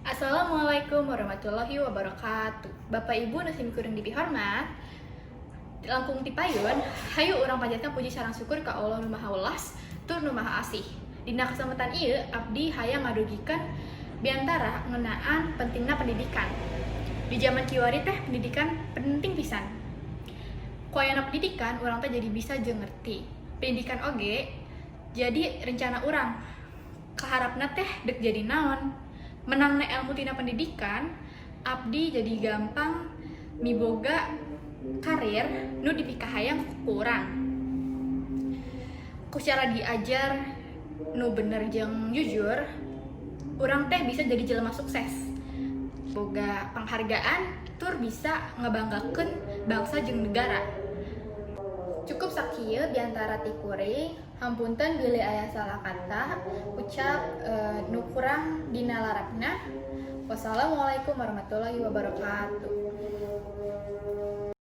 Assalamualaikum warahmatullahi wabarakatuh. Bapak Ibu nu sim kuring dipihormat. Langkung ti payun, hayu urang panjatkan puji sareng syukur ka Allah nu Maha Welas tur nu Maha Asih. Dina kesempatan ieu abdi hayang ngadugikeun biantara ngeunaan pentingna pendidikan. Di zaman kiwari teh pendidikan penting pisan. Ku ayana pendidikan, urang teh jadi bisa jeung ngerti. Pendidikan oge jadi rencana urang. Kaharepna teh dek jadi naon. Menangna ilmu tina pendidikan, abdi jadi gampang miboga karir nu dipikahayang ku urang. Ku cara diajar nu bener jeung jujur, urang teh bisa jadi jelema sukses. Boga penghargaan tur bisa ngebanggakeun bangsa jeung negara. Cukup sakieu biantara ti kuring, hapunten bilih aya salah kata, ucap nu kurang dina larakna. Wassalamualaikum warahmatullahi wabarakatuh.